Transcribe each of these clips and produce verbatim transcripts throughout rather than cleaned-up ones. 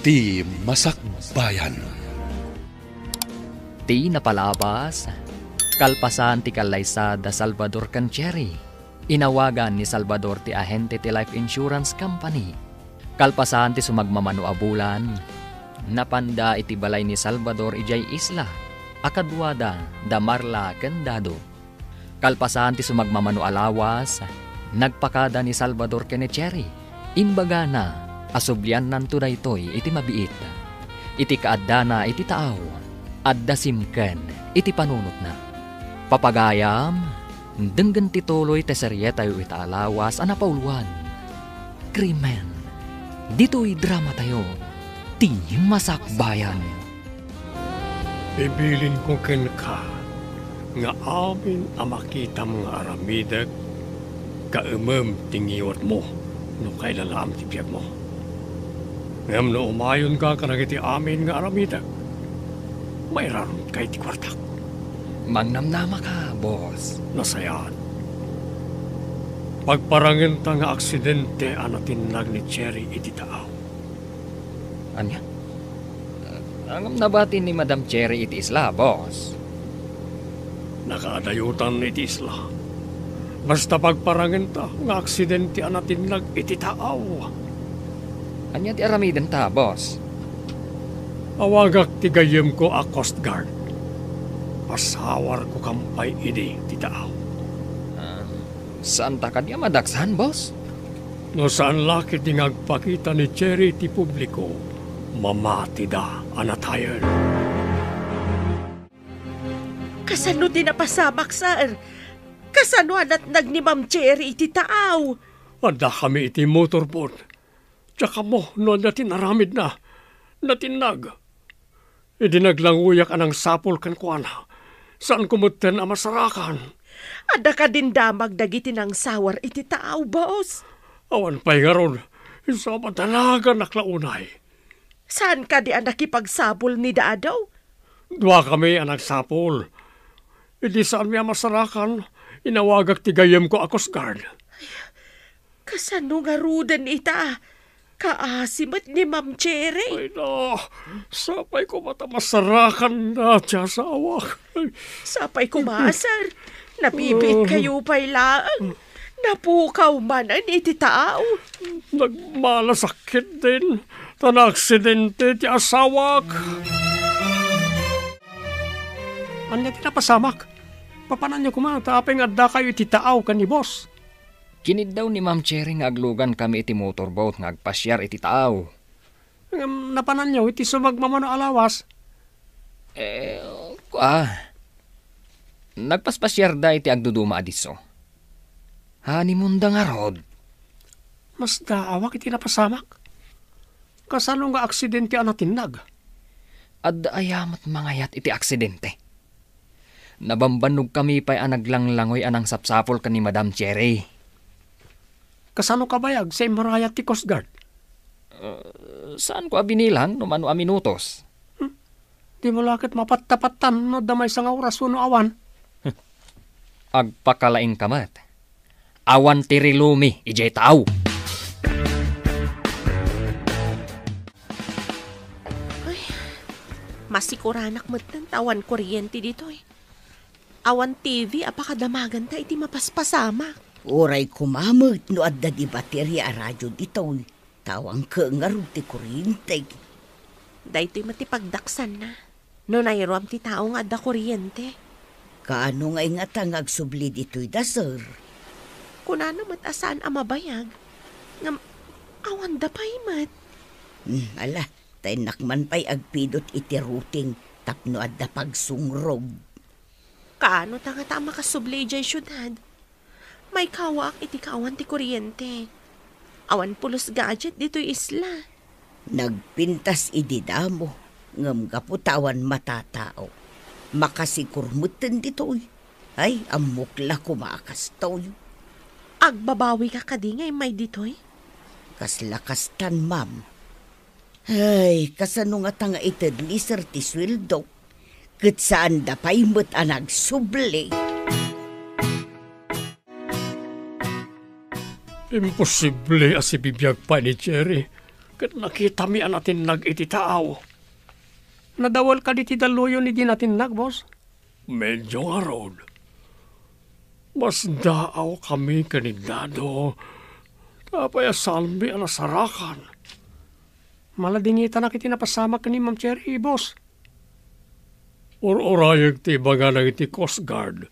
Ti Masakbayan. Ti napalabas, kalpasan ti kallaysa da Salvador ken Cherry, inawagan ni Salvador ti ahente ti life insurance company. Kalpasan ti sumagmamano a bulan, napanda iti balay ni Salvador idiay isla a kaduada da Marla ken Dado. Kalpasan ti sumagmamano a lawas, nagpakada ni Salvador ken ni Cherry. Imbagana a subliannanto daytoy iti mabiit. Iti kaaddana iti taaw, adda simken iti panunotna. Papagayam, denggen ti tuloy ti serietayo ita a lawas a napauluan. Krimen. Ditoy dramatayo, Ti Masakbayan. Ibilinko kenka nga amin a makitam nga aramidek, kaemem ti ngiwatmo no kailalaam ti biagmo. Ngem no umayonka kadagiti amin nga aramidek, mairarumka iti kuartak. Mangnamnamaka, boss. Nasayaat. Pagparangenta nga aksidente a natinnag ni Cherry iti taaw. Ania? Ngem nabati ni Madam Cherry iti isla, boss. Nakaadayotan iti isla. Basta pagparangenta nga aksidente a natinnag iti taaw. Ania ti aramidenta, boss? Awagak ti gayyemko a Coast Guard. Pasawarko kampay idi ti taaw. Ah, saanta kadi a madaksan, boss? No saan la ketdi nga agpakita ni Cherry iti publiko, mamatida a natayen. Kasano ti napasamak, sir? Kasano a natnag ni Ma'am Cherry iti taaw? Addakami iti motorboat. Diak ammo no adda ti inaramidna. Natinnag. Idi naglangoyak a nangsapul kenkuana, saanko metten a masarakan. Adda kadin damag dagiti nangsawar iti taaw, boss? Awan pay ngarud, isu a madanaganak la unay. Saan kadi a nakipagsapul ni Dado? Duakami a nagsapul. Idi saanmi a masarakan, inawagak ti gayyemko a Coast Guard. Kasano ngaruden ita? Kaasi met ni Ma'am Cherry. Ay, na, sapay koma ta masarakanna ti asawak. Ay. Sapay koma, sir. Nabibiit kayo pay laeng. Napukaw manen iti taaw. Nagmalasakit din, ta naaksidente ti asawak. Ania ti napasamak? Papananyo koma, ta apay nga addakayo iti taaw ken ni boss? Kiniddaw ni Ma'am Cherry nga aglugankami iti motorboat nga agpasiar iti taaw. Ngem napananyo iti sumagmamano a lawas? Eh, kua, nagpaspasiarda iti agduduma a disso. Honeymoonda ngarud. Masdaawak iti napasamak. Kasano nga aksidente a natinnag? Adda aya met mangayat iti aksidente? Nabambannogkami pay a naglanglangoy a nangsapsapul ken ni Madam Cherry. Kasano kabayag sa immurayat ti Coast Guard? Uh, saanko a binilang no mano a minutos. Hmm? Dimo la ket mapattapattan no adda maysa nga oras wenno awan. Agpakalaingka met. Awan ti rilumi idiay taaw. Ay, masikuranak metten ta awan kuryente ditoy. Awan T V a pakadamaganta iti mapaspasamak. Uray koma met no adda di bateria a radio ditoy. Ta awan ket ngarud ti kuryente. Daytoy met ti pagdaksanna. No nairuam ti tao nga adda kuryente. Kaano nga ingata nga agsubli ditoy da, sir? Kunana met a saan a mabayag. Ngem, awanda pay met. Hmm, ala, ta innak man pay agpidot iti routing tapno adda pagsungrog. Kaano ta ngata a makasubli idiay siudad? Maikawaak iti kaawan ti kuryente. Awan pulos gadget ditoy isla. Nagpintas idi damo, ngem gapu ta awan matatao. Makasikur metten ditoy. Ay, ammok la koma a kastoy. Agbabawika kadi nga immay ditoy? Kasla kastan, ma'am. Ay, kasano ngata nga ited ni sir ti sueldo? Ket saanda pay met a nagsubli. Imposible a sibibiag pay ni Cherry. ket nakitami a natinnag iti taaw. Nadawel kadi ti dalluyon idi natinnag, boss? Medyo ngarud. Masdaawkami ken ni Dado. Apay a saanmi a nasarakan? Maladingitanak iti napasamak ken ni Ma'am Cherry, boss. Ur-urayek ti ibagana iti Coast Guard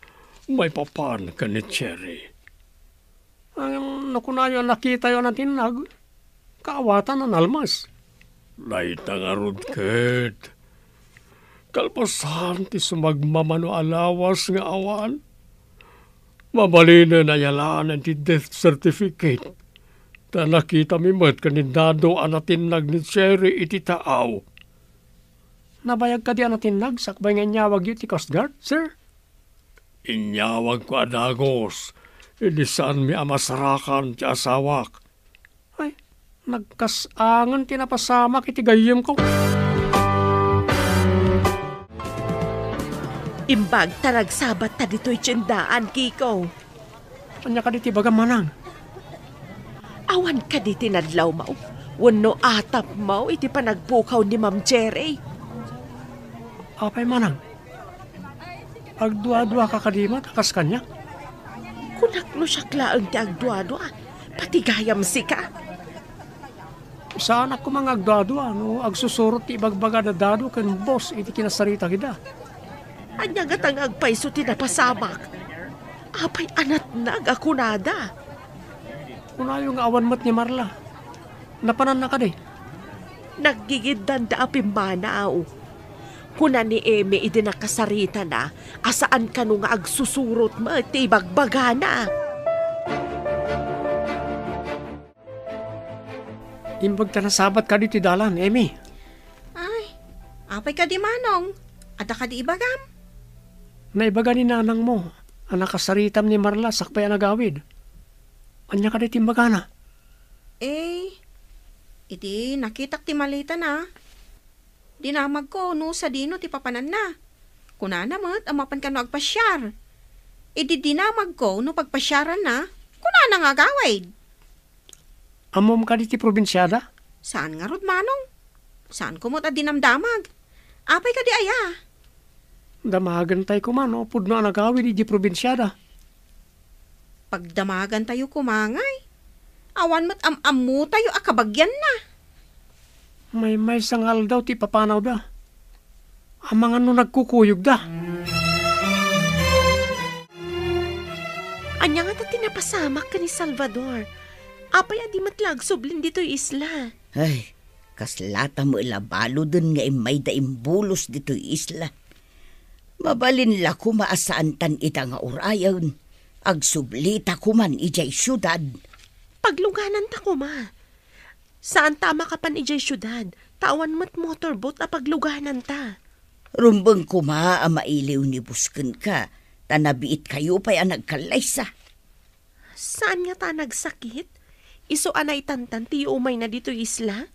maipapan ken ni Cherry. Ngem no kunayo a nakitayo a natinnag, kaawatan a nalmas. Dayta ngarud ket kalpasan ti sumagmamano a lawas nga awan. Mabalinen a yalaan ti death certificate. Ta nakitami met ken ni Dado a natinnag ni Cherry iti taaw. Nabayag kadi a natinnag sakbay nga inyawagyo ti Coast Guard, sir? Inyawagko a dagus, idi saanmi a masarakan ti asawak. Ay, nagkas-angen ti napasamak iti gayyemko. Imbag ta nagsabatta ditoy tiendaan, Kiko. Ania kadi ti ibagam, manang? Awan kadi ti nadlawmo wenno atapmo iti panagpukaw ni Ma'am Cherry? Apay, manang? Agduaduaka kadi met a kas kaniak? Kunak no siak laeng ti agduadua, pati gayam sika. Saanak koma nga agduadua no agsusurot ti ibagbaga da Dado ken boss iti kinasarita ida. Ania ngata nga agpayso ti napasamak? Apay a natnag a kunada? Kunayo nga awan met ni Marla. Napananna kadi? Naggigiddanda a pimmanaw. Kuna ni Emi idi nakasaritana a saan kano nga agsusurot met ti ibagbagana. Imbag ta nasabat kadi ti dalan, Emi. Ay, apay kadi, Manong? Adda kadi ibagam? Naibaga ni nanangmo a nakasaritam ni Marla sakbay a nagawid. Ania kadi ti imbagana? Eh, iti nakitak ti maletana, dinamagko no sadino ti papananna. Kunana met a mapan kano agpasiar. Idi dinamagko no pagpasiaranna, kunana nga agawid. Ammom kadi ti probinsiada? Saan ngarud, Manong. Saanko met a dinamdamag. Apay kadi aya? Damagentay koma no pudno a nagawid idiay probinsiada. Pagdamagantayo koma ngay, awan met am-ammotayo a kabagianna. Maymaysa nga aldaw ti ipapanawda. Amangan no nagkukuyogda. Ania ngata ti napasamak ken ni Salvador? Apay a di met la agsublin ditoy isla? Ay, kaslata met la baluden nga immayda imbulos ditoy isla. Mabalin la koma a saantan ita nga urayen. Agsublita koman idiay siudad. Paglugananta koma. Saanta a makapan idiay siudad, ta awan met motorboat a paglugananta. Rumbeng koma a mailiw ni Boss kenka, ta nabiitkayo pay a nagkallaysa. Saan ngata a nagsakit? Isu a naitantan ti yuumayna ditoy isla?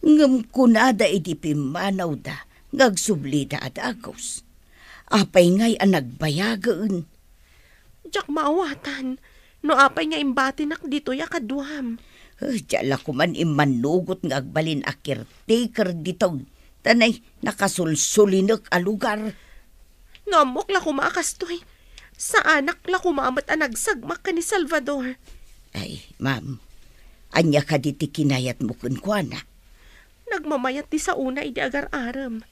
Ngem kunada idi pimmanawda nga agsublida a dagus. Apay ngay a nagbayagen? Diak maawatan no apay nga imbatinak ditoy a kaduam. Eh, diak la koman immanugot nga agbalin a caretaker ditoy, ta nay nakasulsulinek a lugar. No ammok la koma a kastoy, saanak la koma met a nagsagmak ken ni Salvador. Ay, ma'am, ania kadi ti kinayatmo kenkuana? Nagmamayat ti saona idi agar-arem.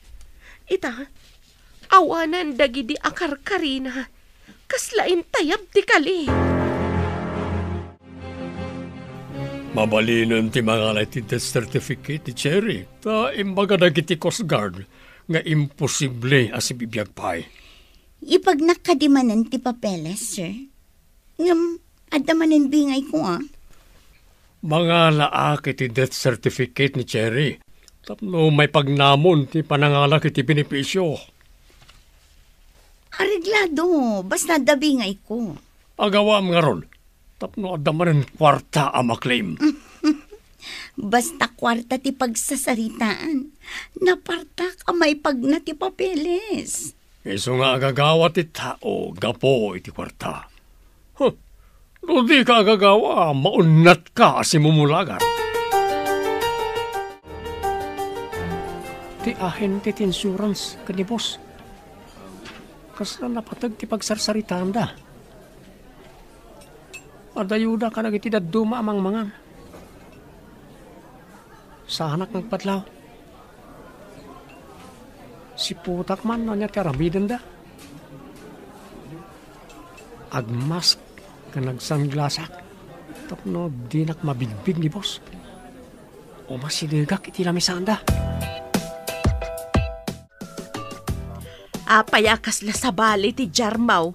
Ita, awanen dagidi a karkarina. Kasla intayab ti kali. Mabalinen ti mangala iti death certificate ti Cherry, ta imbaga dagiti Coast Guard nga imposible a sibibiag pay. Ipagnak kadi manen ti papeles, sir? Ngem, adda manen bingayko, a. Mangalaak iti death certificate ni Cherry tapno maipagnamon ti panangalak iti benepisio. Areglado, basta adda bingayko. Agawaam ngarud, tapno adda manen kuarta a maklem. Basta kuarta ti pagsasaritaan, napartak a maipagna ti papeles. Isu nga agagawa ti tao gapu iti kuarta. Huh, no dika agagawa, maunnatka a simumulagan. Ti ahente ti insurance ken ni boss. Kasla napateg ti pagsarsaritaanda. Adayoda kadagiti dadduma a mangmangan. Saanak nga agpadlaw. Siputak man no ania ti aramidenda. Agmask ken agsunglassak tapno dinak mabigbig ni boss. Umasidegak iti lamisaanda. Apay a kasla sabali ti Jarmaw?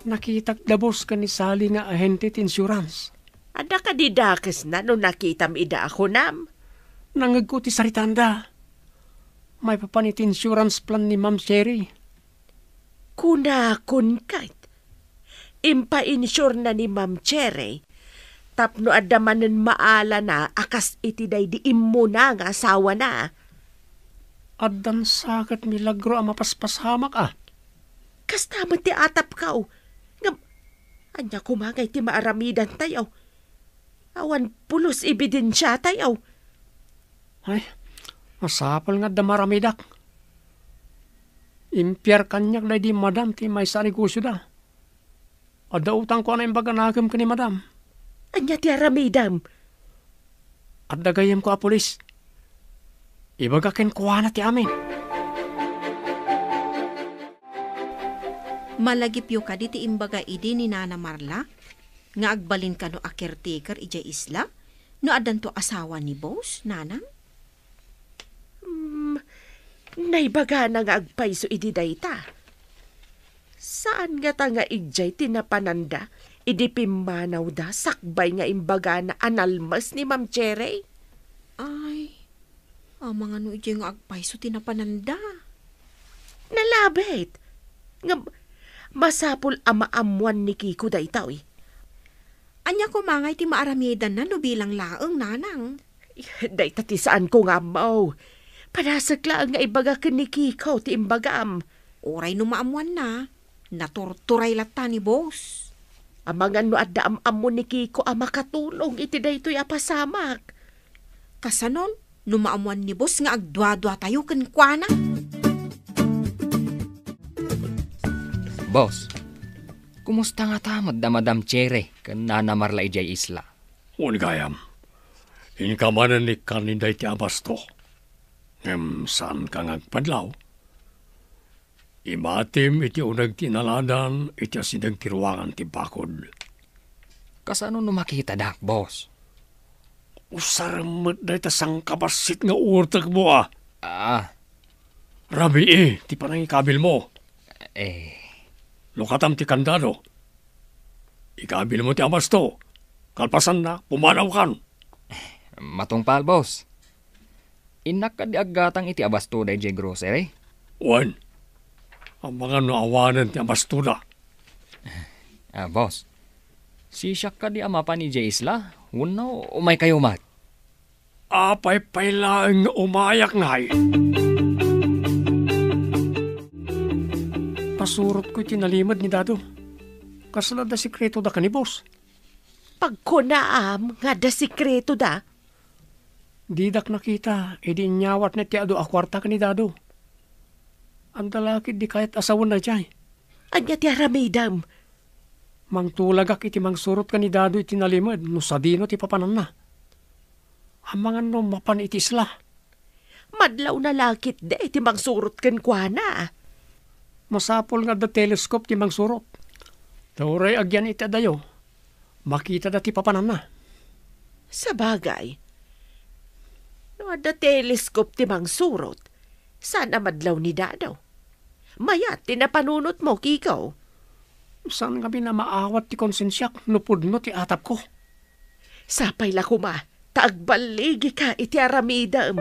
Nakitak da boss ken ni Sally nga ahente ti insurance. Adda kadi dakesna no nakitam ida a kunam? Nangngegko ti saritaanda. Maipapan iti insurance plan ni Ma'am Cherry. Kunakon ket, impainsure na ni Ma'am Cherry tapno adda manen maalana a kas iti daydi immuna nga asawana. Addan sa ket milagro a mapaspasamak a. Kasta met ti atapko. Ngem, ania koma ngay ti maaramidantayo? Awan pulos ebidensiatayo. Ay, masapul nga adda maaramidak. Impiar kaniak daydi madam ti maysa a negosioda. Adda utangko a naimbag a nakem ken ni madam. Ania ti aramidem? Adda gayyemko a pulis. Ibaga kenkuana ti amin. Malagipyo kadi ti imbaga idi ni Nana Marla nga agbalin kano a caretaker idiay isla no addanto asawa ni boss, nanang? Hmm, naibagana nga agpayso idi dayta. Saan ngata nga idiay ti napananda idi pimmanawda sakbay nga imbagana a nalmes ni Ma'am Cherry? Ay, amangan no idiay nga agpayso ti napananda. Nalabit. Ngem, masapul a maammuan ni Kiko daytoy. Ania koma ngay ti maaramidanna no bilang laeng, nanang? Dayta ti saanko nga ammo. Padasek laeng nga ibaga ken ni Kiko ti imbagam. Uray no maammuanna, naturturay latta ni boss. Amangan no adda am-ammo ni Kiko a makatulong iti daytoy a pasamak. Kasanon, no maammuan ni boss nga agduaduatayo kenkuana? Boss, kumusta ngata met da Madam Cherry ken Nana Marla idiay isla? Wen gayam, inka manen ni kanida iti abasto. Ngem saanka nga agpadlaw? Ibatim iti uneg ti inaladan iti asideg ti ruangan ti bakod. Kasano no makitadak, boss? Usarem met dayta sangkabassit nga urtekmo a. Ah. Rabii ti panangikabilmo. Eh. Lukatam ti kandado. Ikabilmo ti abasto. Kalpasanna, pumanawkan. Matungpal, boss. Innak kadi aggatang iti abasto daydiay grocery? Wen, amangan no awanen ti abastoda. Ah, boss. Sisiak kadi a mapan idiay isla? Wenno umaykayo met? Apay pay laeng nga umayak ngay? Pasurotko iti nalimed ni Dado. Kasla adda sekretoda ken ni boss? Pagkunaam nga adda sekretoda? Didak nakita idi inyawatna ti adu a kuarta ken ni Dado. Adda la ketdi kayat a sawen daydiay. Ania ti aramidem? Mangtulagak iti mangsurot ken ni Dado iti nalimed no sadino ti papananna. Amangan no mapan iti isla. Madlawna la ketdi ti mangsurot kenkuana. Masapul nga adda telescope ti mangsurot. Ta uray agyan iti adayo, makitada ti papananna. Sabagay, no adda telescope ti mangsurot, saan a madlaw ni Dado? Mayat ti napanunotmo, Kiko. Saan ngamin a maawat ti konsensiak no pudno ti atapko. Sapay la koma ta agballigika iti aramidem.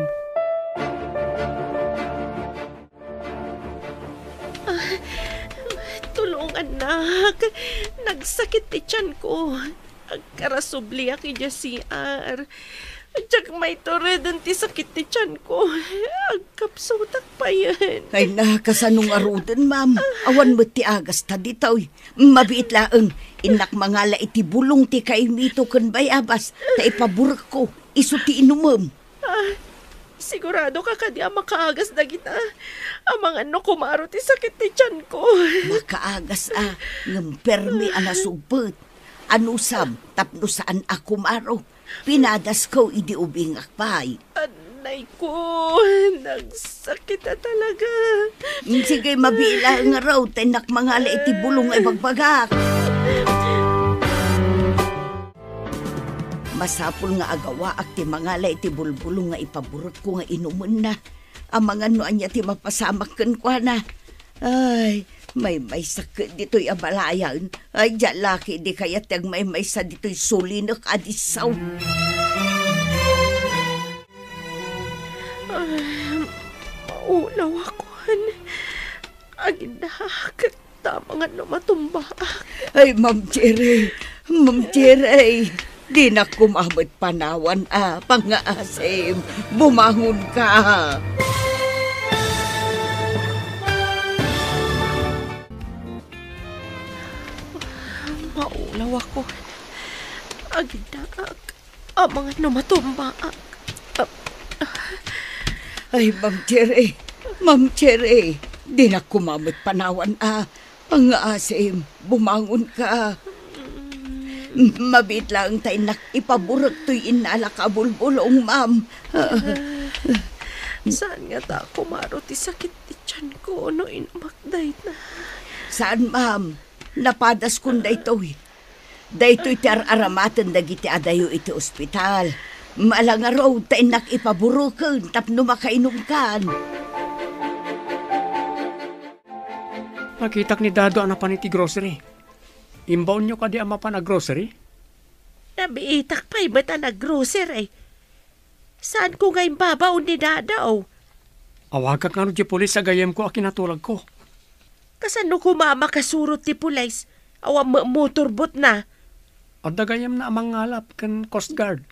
Ah, tulongannak. Nagsakit ti tianko. Agkarasubliak idiay C R. Diak maitureden ti sakit ti tianko. Agkapsutak payen. Ay na, kasano ngaruden, ma'am? Awan met ti agasta ditoy. Mabiit laeng, innak mangala iti bulong ti kaimito ken bayabas, ta ipaburekko, isu ti inumem. Ah, Sigurado ka kadi a makaagas dagita? Amangan no kumaro ti sakit ti tianko. Makaagas a, ngem permi a nasugpet. Anusam, tapno saan a kumaro? Pinadasko idi ubingak pay. Anay ko, nagsakit a talaga. Sige, mabilang nga raw, ta innak mangala iti bulong nga ibagbagak. Masapul nga agawaak ti mangala iti bulbulong nga ipaburotko nga inumenna. Amangan no ania ti mapasamak kenkuana. Ay, maymaysak ditoy a balayan. Ay, diak la ketdi kayat ti agmaymaysa ditoy sulinek a disso. Ah, maulawakon. Agidak. Tama nga no matumbaak. Ay, Ma'am Cherry, Ma'am Cherry, dinak koma met panawan a pangngaasim. Bumangonka. Maulawakon. Agidak. Amangan no matumbaak. Ay, Ma'am Cherry, Ma'am Cherry, dinak koma met panawan a pangngaasim. Bumangonka. Mabiit laeng ta innak ipaburek toy innalak a bulbulong, ma'am. Saan ngata a kumaro ti sakit ti tianko no inumak dayta? Saan, ma'am. Napadaskon daytoy. Daytoy ti ar-aramaten dagiti adayo iti ospital. Ala ngarud ta innak ipabureken tapno makainumkan. Nakitak ni Dado a napan iti grocery. Imbaonyo kadi a mapan a grocery? Nabiitak pay met a naggrocery. Saanko nga imbabaon ni Dado? Awagak ngarud ti pulis a gayyemko a kinatulagko. Kasano koma a makasurot ti pulis? Awan met motorboatna. Adda gayyemna a mangngalap ken Coast Guard.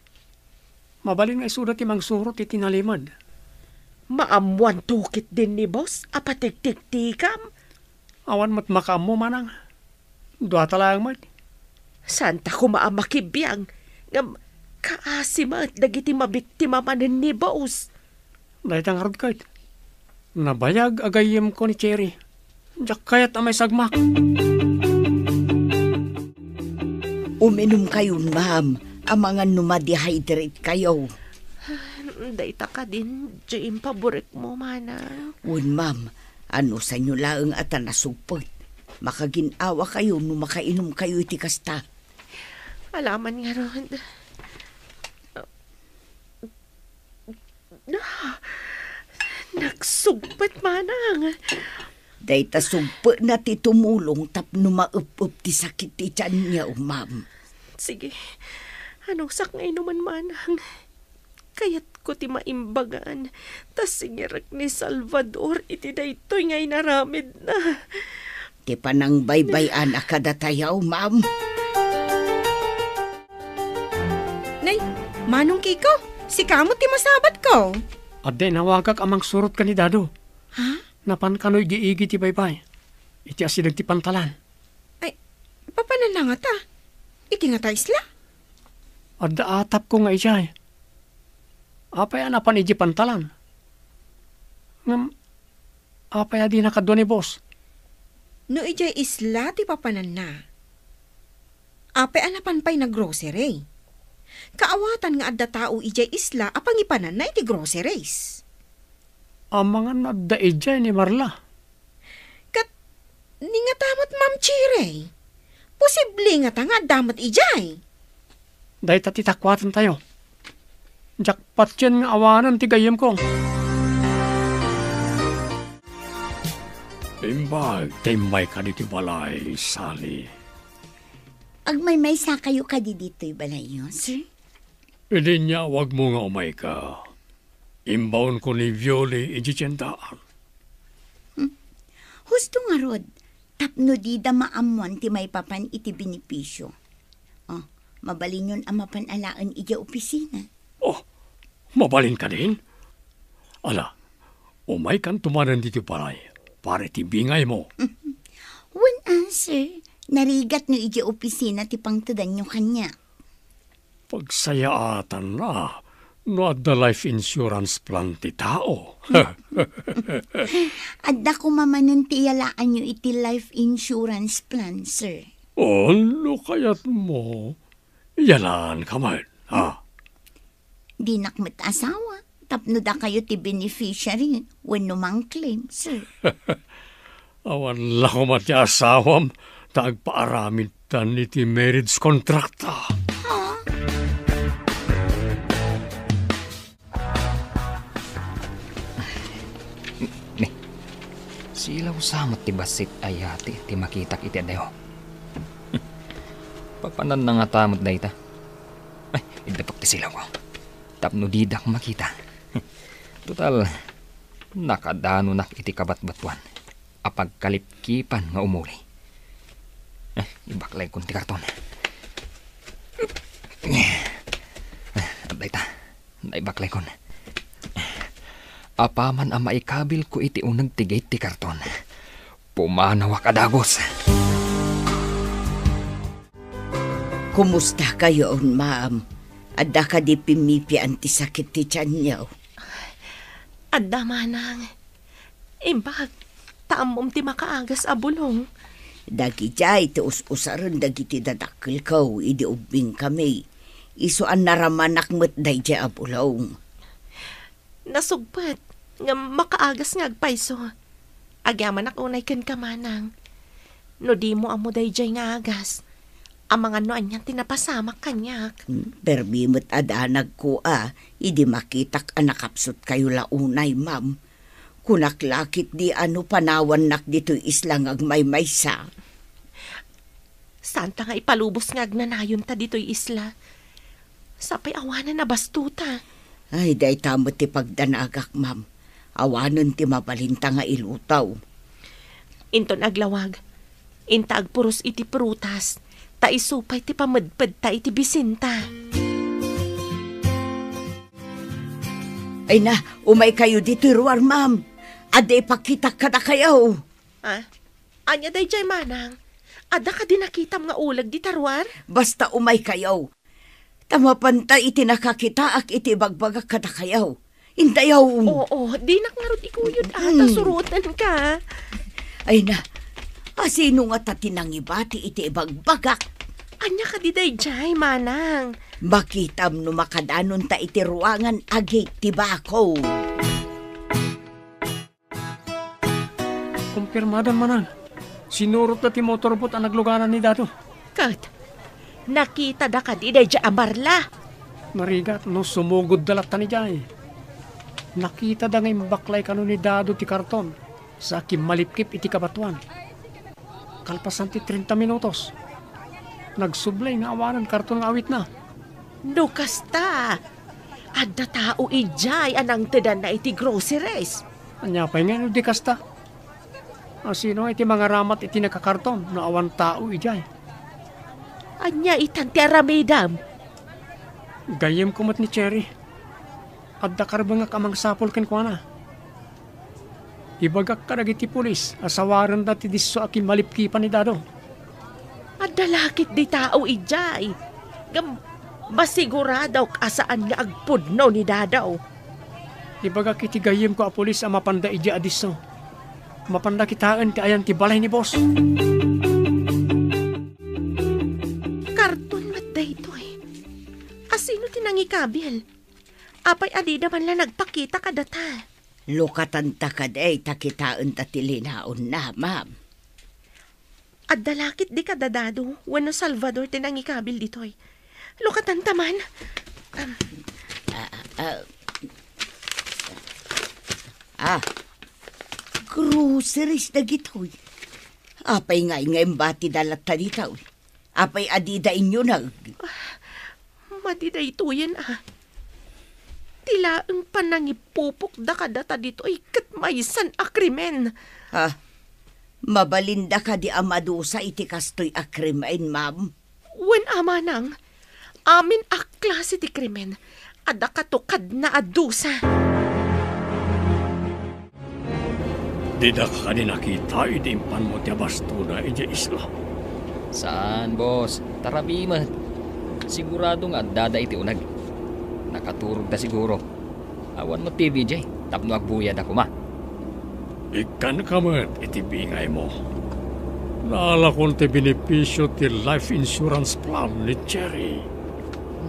Mabalin nga isuda ti mangsurot iti nalimed. Maammoanto ketdin ni boss a patiktiktikam? Awan met makaammo, manang. Duata laeng met. Saanta koma a makibiang, ngem kaasi met dagiti mabiktima manen ni boss. Dayta ngarud ket, nabayag a gayyemko ni Cherry. Diak kayat a maisagmak. Uminumkayon, ma'am, amangan no ma-dehydrate kayo. Dayta kadin, diay impaburekmo, manang. Wen, ma'am, anusanyo laeng a ta nasugpet. Makagin-awa kayo no makainum kayo iti kasta. Alaman ngarud. Ah, nagsugpet, manang. Dayta sugpetna ti tumulong tapno maep-ep ti sakit ti tianyo, ma'am. Sige, anusak nga inumen, manang. Kayatko ti maimbagan, ta singirek ni Salvador iti daytoy nga inaramidna. Ti panangbaybay-an a kadatayo, ma'am. Nay, Manong Kiko, sika met ti masabatko. Adda inawagak a mangsurot ken ni Dado. Ha? Napan kano igi-igi ti baybay. Iti asideg ti pantalan. Ay, papananna ngata? Iti ngata isla? Adda atapko nga idiay. Apay a napan idiay pantalan? Ngem, apay a dina kadua ni boss? No idiay isla ti papananna, apay a napan pay naggrocery? Kaawatan nga adda tao idiay isla a pangipananna iti groceries. Amangan no adda idiay ni Marla. Ket ni ngata met, Ma'am Cherry? Posible ngata nga adda met idiay? Dayta ti takuaten tayo. Diak patien nga awanen ti gayyemko. Imbag ta immayka ditoy balay, Sally. Agmaymaysa kayo kadi ditoy balayyo, sir? Idi inyawagmo nga umayka, imbaonko ni Violi idiay tiendaan. Hmm. Husto ngarud, tapno dida maammoan ti maipapan iti benepisio. Oh, mabalinyon a mapan alaen idiay opisina. Oh, mabalin kadin? Ala, umaykanto manen ditoy balay para iti bingaymo. Wen, a, sir, narigat no idiay opisina ti pangtedanyo kaniak. Pagsayaatanna, no adda life insurance plan ti tao. Adda koma manen ti iyalaanyo iti life insurance plan, sir. Oh, no kayatmo, iyalaanka met, ha? Dinak met asawa, tapno dakayo ti beneficiary wenno mangclaim, sir. Awan la koma ti asawam ta agpaaramidtan iti marriage contract ta. Ha? Ni, silaw sa met ti bassit a yati ti makitak iti adayo. Papananna ngata met dayta. Ay, iddapak ti silawko. Tapno didak makita. Total, nakadanonak iti kabatbatuan a pagkalipkipan nga umuli. Eh, ibaklaykon ti karton. Eh, dayta, dayta ibaklaykon. Apaman a maikabilko iti uneg ti gate ti karton, pumanawak a dagus. Kumusta kayon, ma'am? Adda kadi pimmipian ti sakit ti tianyo? Adda manang. Imbag, ta ammom ti makaagas a bulong. Dagidiay ti us-usaren dagiti dadakkelko idi ubbingkami. Isu a naramanak met daydiay a bulong. Nasugpet nga makaagas nga agpayso. Agyamanak unay kenka, manang. No dimo ammo daydiay nga agas, amangan no anian ti napasamak kaniak. Hmm, permi met a danagko a, idi makitak a nakapsutkayo la unay, ma'am. Kunak la ketdi a no panawannak ditoy isla nga agmaymaysa. Saanta nga ipalubos nga agnanayonta ditoy isla. Sapay awanen a bastuta. Ay, dayta met ti pagdanagak, ma'am. Awanen ti mabalinta nga ilutaw. Inton aglawag, inta agpuros iti prutas, ta isu pay ti pamedpedta iti bisinta. Ay na, umaykayo ditoy ruar, ma'am. Adda ipakitak kadakayo. Ah? Ania daydiay, manang? Adda kadi nakitam nga uleg dita ruar? Basta umaykayo. Ta mapanta iti nakakitaak iti ibagbagak kadakayo. Intayo. Oo, dinak ngarud ikuyod a, ta Mm. surotenka. Ay na, asino ngata ti nangibati iti ibagbagak? Ania kadi daydiay, manang? Makitam no makadanonta iti ruangan a gate ti bako. Kumpirmadan, manang. Sinurotda ti motorboat a nagluganan ni Dado. Ket, nakitada kadi daydiay a barla? Narigat no sumugod da latta idiay. Nakitada nga imbaklay kano ni Dado ti karton sa kimmalipkip iti kabatoan. Kalpasan ti trenta minutos, nagsublay nga awanen karton nga awitna. No kasta, adda tao idiay a nangtedanna iti groceries. Ania pay nga no di kasta? Asino iti mangaramat iti nakakarton no awan tao idiay? Ania itan ti aramidem? Gayyemko met ni Cherry. Adda karbengak a mangsapul kenkuana. Ibagak kadagiti pulis a sawarenda ti disso a kimmalipkipan ni Dado. Adda la ketdi tao idiay. Ngem masiguradok a saan nga agpudno ni Dado. Ibagak iti gayyemko a pulis a mapanda idiay a disso. Mapanda kitaen ti ayan ti balay ni boss. Karton met daytoy. Asino ti nangikabil? Apay a dida man la nagpakita kadata? Lukatanta kadi ta kitaenta ti linaonna, ma'am. Adda la ketdi kada Dado wenno Salvador ti nangikabil ditoy. Lukatanta man. Am. Ah, ah. Ah. Groceries dagitoy. Apay ngay nga imbatida latta ditoy? Apay a dida inyuneg? Ah, madi daytoyen a. Ti laeng panangipupokda kadata ditoy ket maysan a krimen. Ah, mabalinda kadi a madusa iti kastoy a krimen, ma'am? Wen a manang, amin a klase ti krimen, adda katukadna a dusa. Didaka kadi nakita idi impanmo ti abastona idiay isla? Saan, boss. Tarabi met. Sigurado nga addada iti uneg. Nakaturogda siguro. Awan met T V diay tapno agbuyad a koma. Ikkanka met iti bingaymo. Naalakon ti benepisio ti life insurance plan ni Jerry.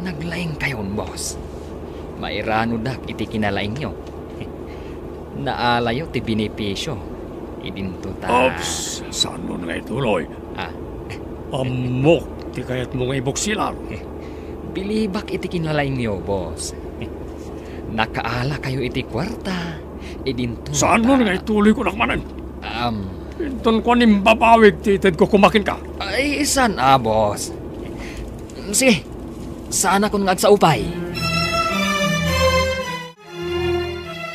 Naglaingkayon, boss. Mairanodak iti kinalaingyo. Naalayo ti benepisio. Idinto ta... Ops, saanmo nga ituloy. Ah. Ammok ti kayatmo nga ibuksilan. Bilibak iti kinalaingyo, boss. Nakaalakayo iti kuarta. Idinto ta... Saanmo nga ituloy, kunak manen? Um, Inton kuan, imbabawig ti itedko koma kenka. Ay, saan a, boss. Sige, saanakon nga agsao pay.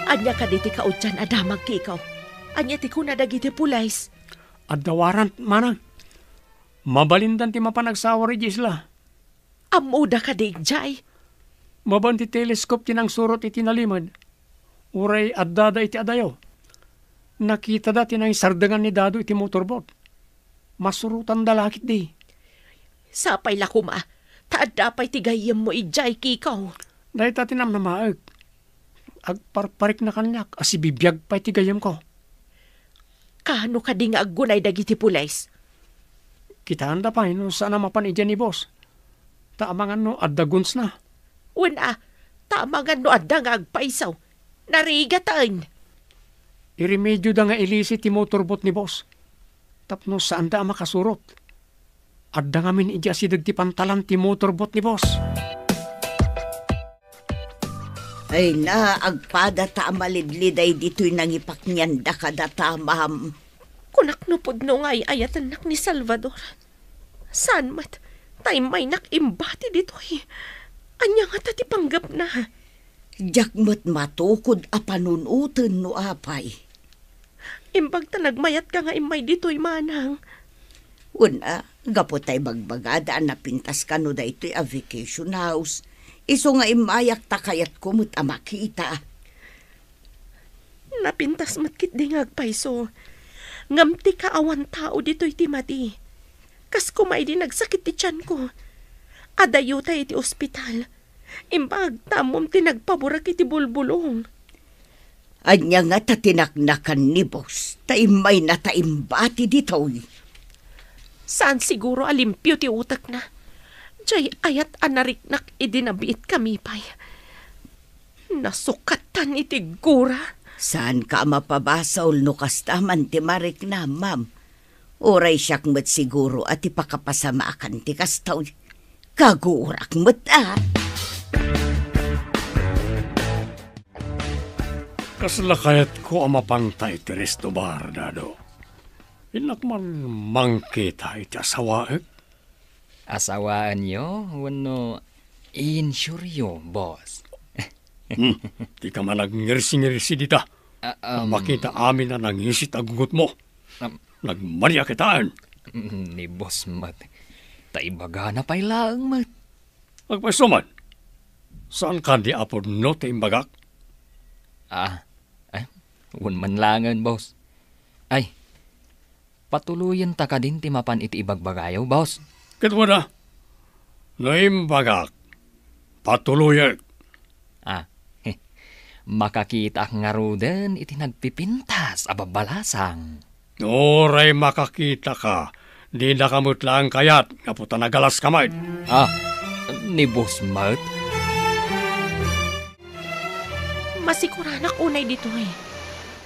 Ania kadi ti kaudyan a damag, Kiko? Ania ti kuna dagiti pulis? Adda warrant, manang. Mabalindan ti mapan agsawar idiay isla. Ammoda kadi idiay? Mabaen ti telescope ti nangsurot iti nalimed. Uray addada iti adayo. Nakitada ti nangisardengan ni Dado iti motorboat. Masurotanda la ketdi. Sapay la koma, ta adda pay ti gayyemmo idiay, Kiko. Dayta ti namnamaek. Agparparikna kaniak a sibibiag pay ti gayyemko. Kaano kadi nga aggunay dagiti pulis? Kitaenda pay no saan a mapan idiay ni boss. Ta amangan no adda gunsna. Wen a, ta amangan no adda nga agpayso. Narigaten. Iremedioda nga ilisi ti motorboat ni boss. Tapno saanda a makasurot. Adda ngamin idiay asideg ti pantalan ti motorboat ni boss. Ay na, agpadata a malidliday ditoy nangipaknianda kadata, ma'am. Kunak no pudno nga ay-ayatennak ni Salvador. Saan met, ta immaynak imbati ditoy. Ania ngata ti panggepna? Diak met matukod a panunoten no apay. Imbag ta nagmayatka nga immay ditoy, manang. Wen a, gapu ta ibagbagada a napintas kano daytoy a vacation house, isu nga immayak ta kayatko met a makita. Napintas met ketdi nga agpayso. Ngem ti kaawan tao ditoy ti madi. Kas koma idi nagsakit ti tianko. Adayota iti ospital. Imbag ta ammom ti nagpaburak iti bulbulong. Ania ngata ti naknakan ni boss, ta immaynata imbati ditoy? Saan siguro a limpio ti utekna. Diay ayat a nariknak idi nabiitkami pay. Nasukatan iti gura. Saanka a mapabasol no kasta man ti mariknam, ma'am. Uray siak met siguro a ti pakapasamaakan ti kastoy. Kagurak met a. Kasla kayatko a mapanta iti resto bar, Dado. Innak man mangkita iti asawaek? Asawaenyo wenno insuryo, boss? Hmm, dika man agngirsi-ngirsi dita. Ah, um, Makita amin a nangisit a gugutmo. Um, Nagmania kitaen. Ni boss met. Ta ibagana pay laeng met. Agpayso man. Saan kadi a pudno ti imbagak? Ah, eh, wen man laengen, boss. Ay, patuloyenta kadin ti mapan iti ibagbagayo, boss? Ket wen a, no imbagak, patuloyek. Ah, makakitaak ngaruden iti nagpipintas a babbalasang. Uray makakitaka, dinaka met laeng kayat gapu ta nagalaska met. Ah, ni boss met? Masiguranak unay ditoy.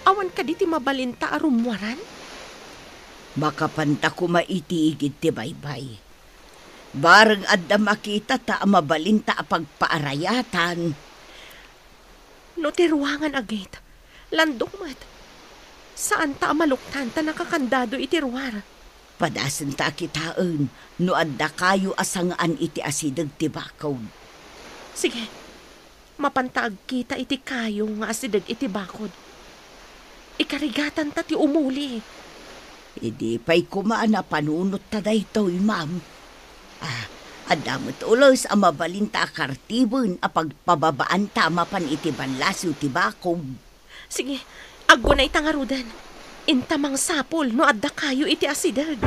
Awan kadi ti mabalinta a rummuaran? Makapanta koma iti igid ti baybay. Bareng adda makitata a mabalinta a pagpaarayatan. No ti ruangan a gate, landok met. Saanta a maluktan ta nakakandado iti ruar. Padasenta a kitaen no adda kayo a sangaan iti asideg ti bakod. Sige, mapanta agkita iti kayo nga asideg iti bakod. Ikarigatanta ti umuli. Idi pay koma a napanunotta daytoy, ma'am. Ah, adda met ules a mabalinta a kartiben a pagpababaanta mapan iti ballasiw ti bakod. Sige, aggunayta ngaruden. Inta mangsapul no adda kayo iti asideg.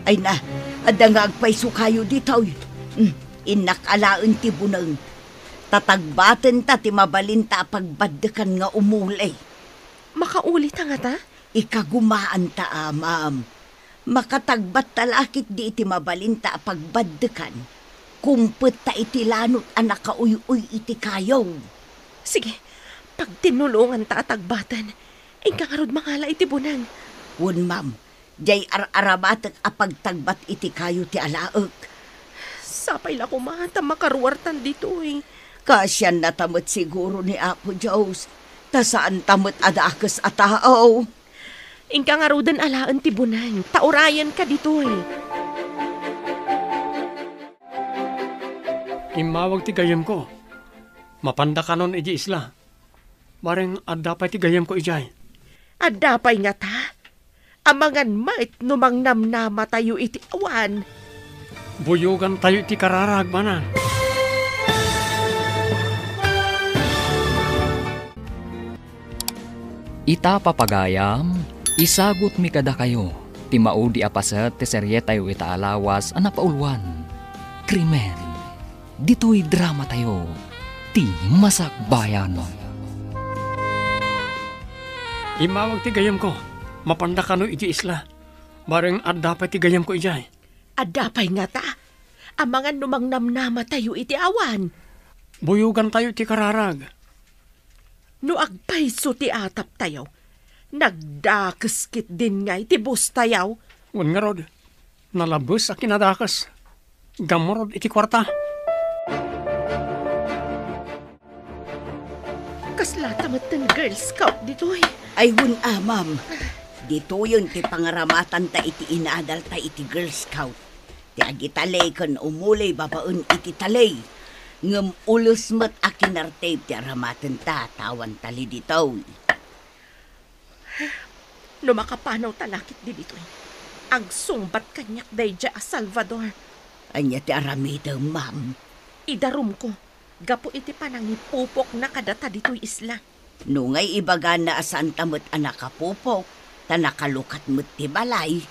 Ay na, adda nga agpayso kayo ditoy. Mm. Innak alaen ti buneng. Tatagbatenta ti mabalinta a pagbaddekan nga umuli. Makaulita ngata? Ikagumaanta a, ma'am. Makatagbatta la ketdi iti mabalinta a pagbaddekan. Kumpetta iti lanot a nakauy-uy iti kayo. Sige, pagtinnulonganta a tagbaten. Inka ngarud mangala iti buneng. Wen, ma'am. Diay ar-aramatek a pagtagbat iti kayo ti alaek. Sapay la koma ta makaruartan ditoy. Kaasiannata met siguro ni Apo Dios, ta saanta met a dakes a tao. Inka ngaruden alaen ti buneng, ta urayenka ditoy. Immawag ti gayyemko. Mapanda kanon idiay isla. Bareng adda pay ti gayyemko idiay. Adda pay ngata? Amangan met no mangnamnamatayo iti awan. Buyogantayo iti kararag, manang. Ita, papagayam, isagutmi kadakayo ti maudi a paset ti serietayo ita a lawas a napauluan, Krimen. Ditoy dramatayo, ti Masakbayan. Immawag ti gayyemko. Mapanda kano iti isla. Bareng adda pay ti gayyemko idiay. Adda pay ngata? Amangan no mangnamnamatayo iti awan. Buyogantayo iti kararag. No agpayso ti ataptayo, nagdakes ketdin ngay ti bostayo. Wen ngarud, nalabes a kinadakes. Gammurod iti kuarta. Kaslata met ti Girl Scout ditoy. Ay, wen a, ma'am. Ditoyen ti pangaramatanta iti inadalta iti Girl Scout. Ti agitalek ken umuli babaen iti talek. Ngem ules met a kinartib ti aramatenta ta awan talek ditoy. No makapanawta la ketdi ditoy, agsungbat kaniak daydiay a Salvador. Ania ti aramidem, ma'am? Idarumko gapu iti panangipupokna kadata ditoy isla. No ngay, ibagana a saanta met a nakapupok, ta nakalukat met ti balay.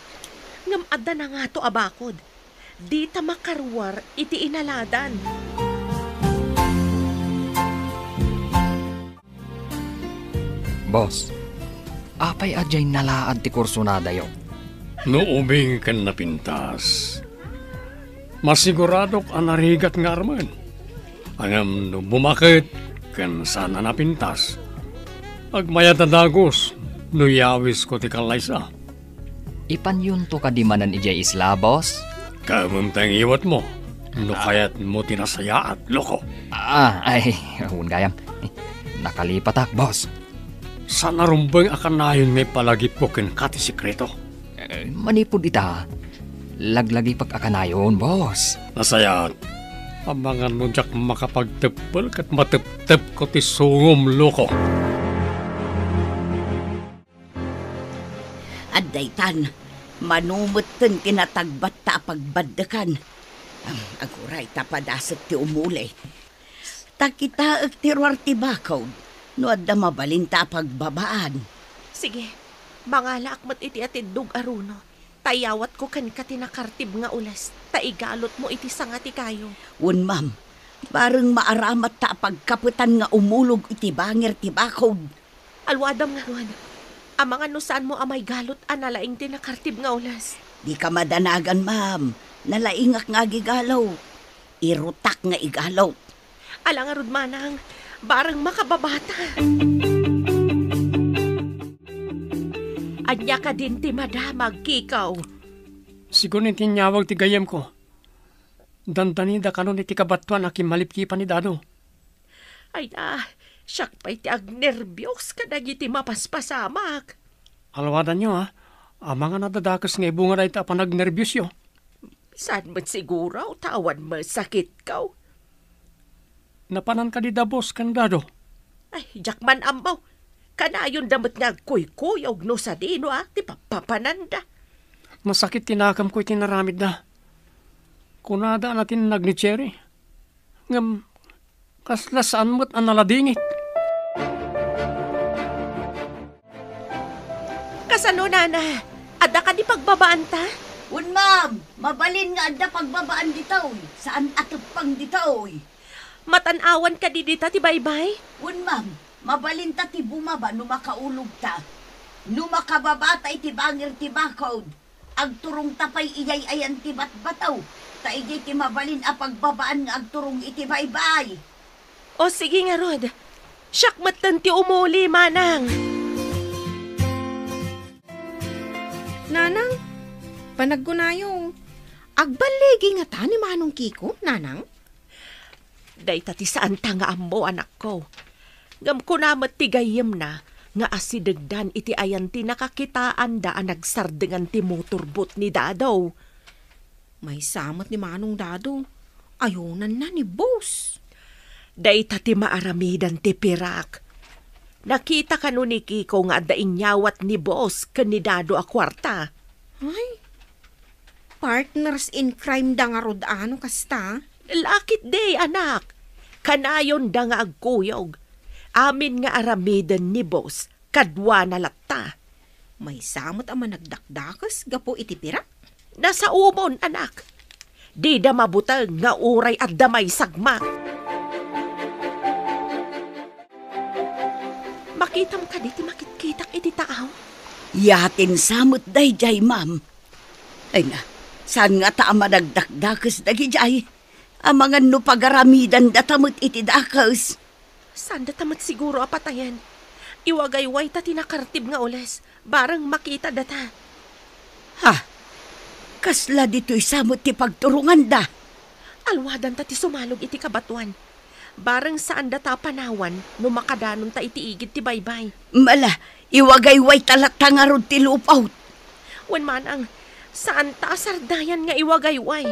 Ngem adda nangato a bakod. Dita makaruar iti inaladan. Boss, apay a diay nalaad ti kursonadayo? No ubing ken napintas, masiguradok a narigat nga armen. Ngem no bumaket ken saan a napintas, agmayat a dagus no yawisko ti kallaysa. Ipanyonto kadi manen idiay isla, boss? Kaemem ta ingiwatmo, no kayatmo ti nasayaat, loko. Ah, ay, wen gayam. Nakalipatak, boss. Saan a rumbeng a kanayon nga ipalagipko kenka ti sekreto? Eh, manipud ita, laglagipek a kanayon, boss. Nasayaat. Amangan no diak makapagteppel ket mateptepko ti sungom, loko. Adda itan, mano metten ti natagbatta a pagbaddekan. Am, aguray ta padasek ti umuli. Ta kitaek ti ruar ti bakod, no adda mabalinta a pagbabaan. Sige, mangalaak met iti atiddog a runo. Ta iyawatko kenka ti nakartib nga ules, ta igalutmo iti sanga ti kayo. Wen, ma'am, bareng maaramatta a pagkapetan nga umulog iti bangir ti bakod. Aluadam ngarud. Amangan no saanmo a maigalut a nalaing ti nakartib nga ules. Dika madanagan, ma'am. Nalaingak nga agigalut. Irutak nga igalut. Ala ngarud, manang, bareng makababata. Ania kadin ti madamag, Kiko? Sigun ti inyawag ti gayyemko. Dandanida kanon iti kabattuan a kimmalipkipan ni Dado. Ay na, siak pay ti agnerbios kadagiti mapaspasamak. Alwadanyo, a. Amangan a dadakes nga ibunga dayta a panagnerbiosyo. Saan met siguro ta awan masakitko? Napanan kadi da Boss ken Dado? Ay, diak man ammo. Kanayonda met nga agkuykuyog no sadino a ti papapananda. Masakit ti nakemko iti naramidda. Kunada a natinnag ni Cherry. Ngem kasla saan met a naladingit. Kasano, nana? Adda kadi pagbabaanta? Wen, ma'am, mabalin nga adda pagbabaan ditoy. Saan a teppang ditoy. Matan-awan kadi dita ti baybay? Wen, ma'am, mabalin ta ti bumaba no makaulogta. No makababata iti bangir ti bakod, agturongta pay idiay ayan ti batbato, ta idiay ti mabalin a pagbabaan nga agturong iti baybay. O sige ngarud, siak metten ti umuli, manang. Nanang, panagkunayo, agballigi ngata ni Manong Kiko, nanang? Dayta ti saanta nga ammo, anakko. Ngem kuna met ti gayyemna nga asidegdan iti ayan ti nakakitaanda a nagsardengan ti motorboat ni Dado. Maysa met ni Manong Dado, ayonanna ni Boss. Dayta ti maaramidan ti pirak. Nakita kano ni Kiko nga adda inyawat ni Boss ken ni Dado a kuarta? Ay, partners in crime da ngarud a no kasta? Lakit di, anak. Kanayonda nga agkuyog. Amin nga aramiden ni Boss, kaduana latta. Maysa met a managdakdakes gapu iti pirak? Nasaomon, anak. Dida mabuteng nga uray adda maisagmak. Makitam kadi ti makitkitak iti taaw? Yatin sa met daydiay, ma'am. Ay na, saan ngata a managdakdakes dagidiay? Amangan no pagaramidandata met iti dakes. Saandata met siguro a patayen. Iwagaywayta ti nakartib nga ules, bareng makitadata. Ha? Kasla ditoy sa met ti pagturonganda? Alwadanta ti sumalog iti kabatoan. Bareng saandata a panawan no makadanonta iti igid ti baybay. Mala, iwagaywayta latta ngarud ti lupot. Wen manang, saanta a sardayan nga iwagayway.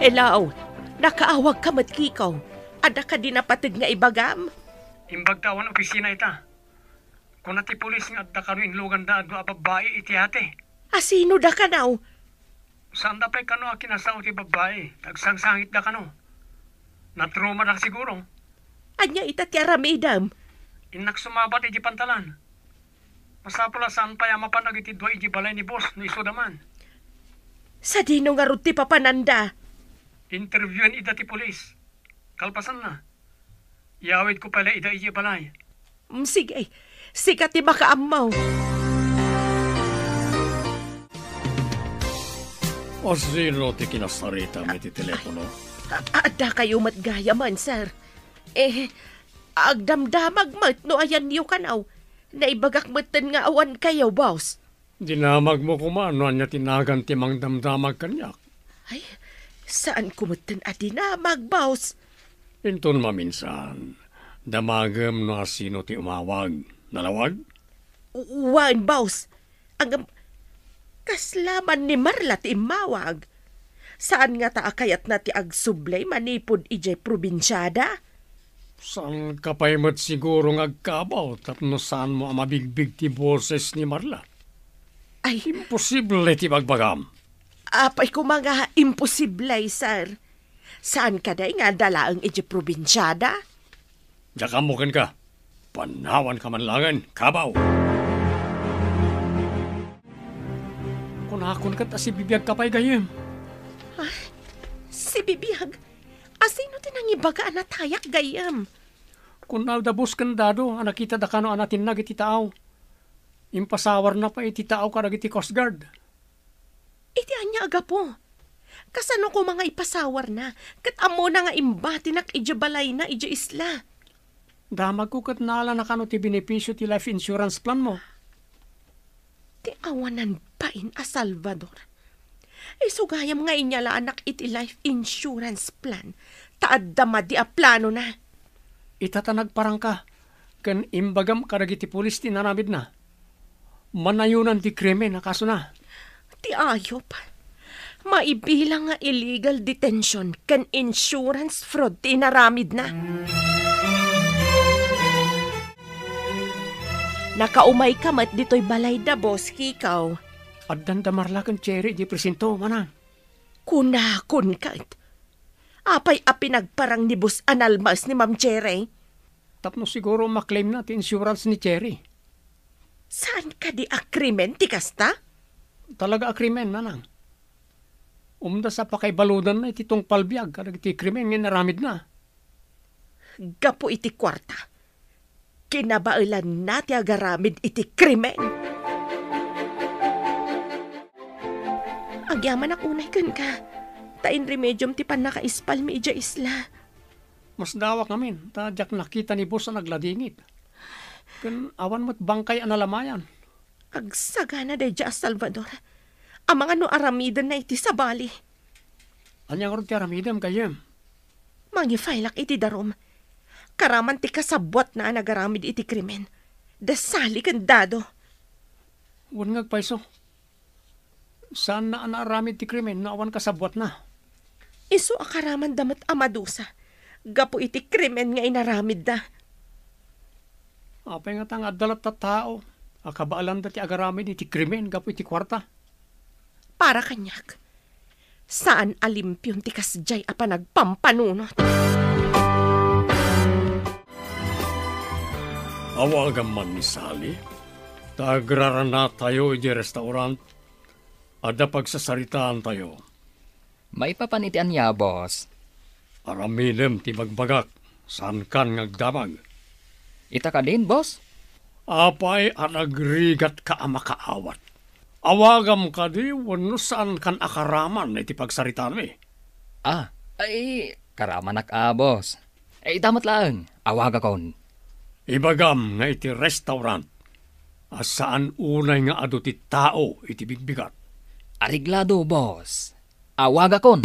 Hello, nakaawagka met, Kiko. Adda kadi napateg nga ibagam? Imbagta awan opisina ita. Kuna ti pulis nga adda kano inluganda a dua a babbai iti ate. Asino da kano? Saanda pay kano a kinasao ti babbai, ta agsangsangitda kano. Natraumadak siguro. Ania ita ti aramidem? Innak sumabat iti pantalan. Masapul a saan pay a mapan dagiti dua iti balay ni boss no isuda man. Sadino ngarud ti papananda? Interviewen ida ti pulis. Kalpasanna, iyawidko pay la ida iti balay. Mm, sige. Sika ti makaammo. Asino ti kinasaritam iti telepono? A-, adda kayo met gayamen, sir. Eh, agdamdamag met no ayanyo kano. Naibagak metten nga awan kayo, boss. Dinamagmo koma no ania ti nagan ti mangdamdamag kaniak. Ay, saanko metten a dinamag, boss. Inton maminsan, damagem no asino ti umawag. Nalawag? Wen, boss. Ngem, kasla man ni Marla ti immawag. Saan ngata a kayatna ti agsubli manipud idiay probinsiada? Saanka pay met siguro nga agkabaw tapno saanmo a mabigbig ti boses ni Marla? Ay. Imposible ti bagbagam. Apay koma nga imposible, sir. Saan kadi nga adda laeng idiay probinsiada? Diak ammo kenka. Panawanka man laengen, kabaw! Kunakon ket a sibibiagka pay gayyem. Ah, sibibiag? Asino ti nangibaga a natayak gayyem? Kuna da boss ken Dado a nakitada kano a natinnag iti taaw. Impasawarna pay iti taaw kadagiti Coast Guard. Iti ania a gapu? Kasano koma nga ipasawarna ket ammona nga imbatinak idiay balayna idiay isla? Damagko ket naalana kano ti benepisio ti life insurance planmo. Ti awanan bain a Salvador. Isu gayam nga inyalanak iti life insurance plan ta adda madi a planona. Ita ta nagparangka ken imbagam kadagiti pulis ti inaramidna. Manayonan ti krimen a kasona. Ti ayup. Maibilang nga illegal detention ken insurance fraud ti inaramidna. Nakaumayka met ditoy balay da, Boss Kiko. Addan da Marla ken Cherry idiay presinto, manang. Kunakon ket. Apay a pinagparang ni Boss a nalmas ni Ma'am Cherry? Tapno siguro maklaimna ti insurance ni Cherry. Saan kadi a krimen ti kasta? Talaga a krimen, nanang. Umdas a pakaibaludanna iti tungpal biag kadagiti krimen nga inaramidna. Gapu iti kuarta, kinabaelanna ti agaramid iti krimen. Agyamanak unay kenka, ta inremediom ti pannakaispalmi idiay isla. Masdaawak ngamin, ta diak nakita ni boss a nagladingit. Ken awan met bangkay a nalamayan. Agsagana daydiay a Salvador. Amangan no aramidenna iti sabali. Ania ngarud ti aramidem, gayyem? Mangifailak iti darum. Karaman ti kasabuatna a nagaramid iti krimen. Da Sally ken Dado. Wen nga agpayso. Saanna a naaramid ti krimen no awan kasabuatna. Isu a karamanda met a madusa gapu iti krimen nga inaramidda. Apay ngata nga adda latta tao a kabaelanda ti agaramid iti krimen gapu iti kuarta? Para kaniak, saan a limpion ti kasdiay a panagpampanunot. Awagam man ni Sally, ta agraranatayo idiay restaurant. Adda pagsasaritaantayo. Maipapan iti ania, boss? Aramidem ti ibagbagak, saankan nga agdamag. Ita kadin, boss? Apay a nagrigatka a makaawat? Awagam kadi wenno saankan a karaman iti pagsaritaanmi? Ah, ay, karamanak a, boss. Eh, ita met laeng, awagakon. Ibagam nga iti restaurant a saan unay nga adu ti tao iti bigbigat. Areglado, boss. Awagakon.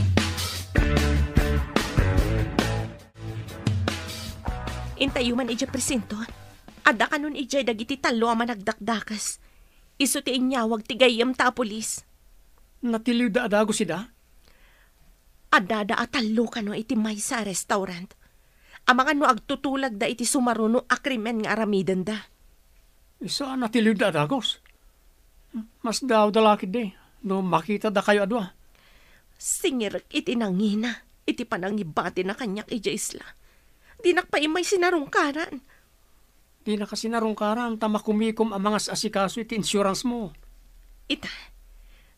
Intayo man idiay presinto. Adda kanon idiay dagiti tallo a managdakdakes. Isu ti inyawag ti gayyemta a pulis. Natiliwda a dagus ida? Addada a tallo kano iti maysa a restaurant. Amangan no agtutulagda iti sumaruno a krimen nga aramidenda. Isu a natiliwda a dagus. Masdaawda la ketdi no makitadakayo a dua. Singirek iti nangina iti panangibatina kaniak idiay isla. Dinak pay immay sinarungkaran. Dinaka sinarungkaran ta makumikom a mangas-asikaso iti insuransmo. Ita,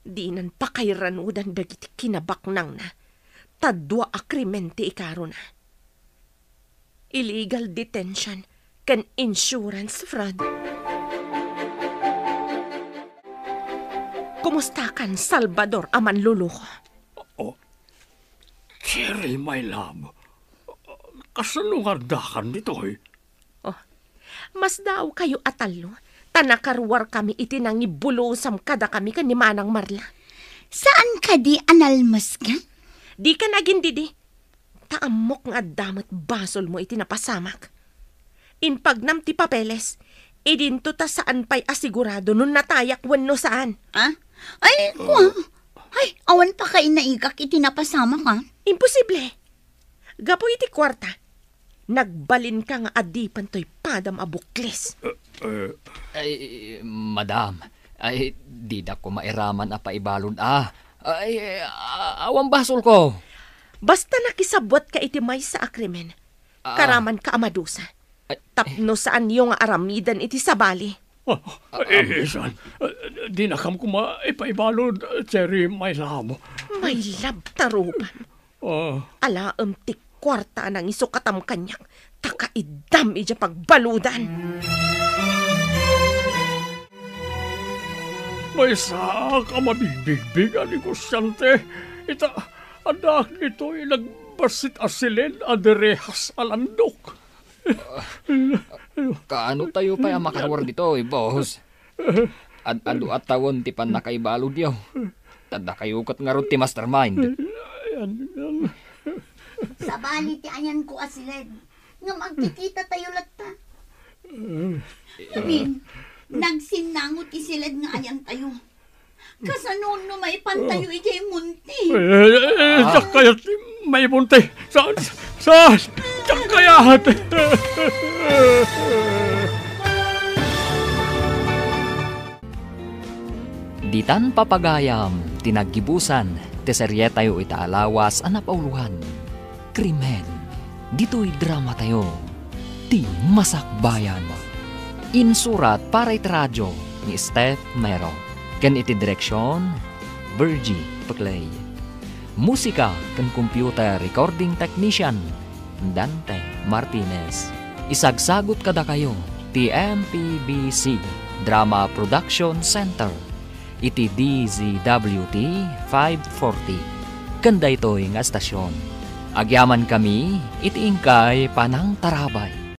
dinan pakairanudan dagiti kinabaknangna, ta dua a krimen ti ikarona. Illegal detention ken insurance fraud. Kumustakan, Salvador a manluluko? Oh, Cherry, my love. Kasano nga addakan ditoy? Oh, masdaawkayo a tallo, ta nakaruarkami iti nangibulosam kadakami ken ni Manang Marla. Saan kadi a nalmeskan? Dikan agindidi. Ta ammok nga adda met basolmo iti napasamak. Impagnam ti papeles, idinto ta saan pay a sigurado no natayak wenno saan. Ah? Ay, kua. Ay, awan pa kainaigak iti napasamak, ah. Imposible. Gapu iti kuarta, nagbalinka nga adipen toy padam a bukles. Eh, eh. Ay, madam, ay, didak ko mairaman a paibalud, ah. Ay, a-, awan basolko. Basta nakisabuatka iti maysa a krimen, ah, karamanka a madusa. Ay. Tapno saanyo nga aramiden iti sabali. Ah, ah, eh, saan? Ah, dinakam koma ipaibalud, Cherry, my love. My love, tarupan. Ah. Alaem ti kuarta a nangisukatam kaniak, ta kaiddam idiay pagbaludan. Maysaak a mabigbigbig a negosiante. Ita, addaak ditoy nagbassit a siled a derehas a landok. Kaano tayo pay a makaruar ditoy, boss? Ad-adu a tawen ti pannakaibaludyo. Ta dakayo ket ngarud ti mastermind. Sabali ti ayanko a siled, ngem agkikitatayo latta. Ngamin, nagsinnango ti siled nga ayantayo. Kasano no maipantayo idiay monte? Eh, eh, eh, diak kayat maimonte. Saan? Saan? Diak kayat. Ditan papagayam ti naggibusan ti serietayo ita a lawas a napauloan, Krimen. Ditoy dramatayo, ti Masakbayan. Insurat para iti radio ni Steph Mero. Ken iti direksion, Virgie Peclay. Musika ken computer recording technician, Dante Martinez. Isagsagut kadakayo ti M P B C Drama Production Center iti D Z W T five forty. Ken daytoy nga estasion, agyamankami iti inkay panangtarabay.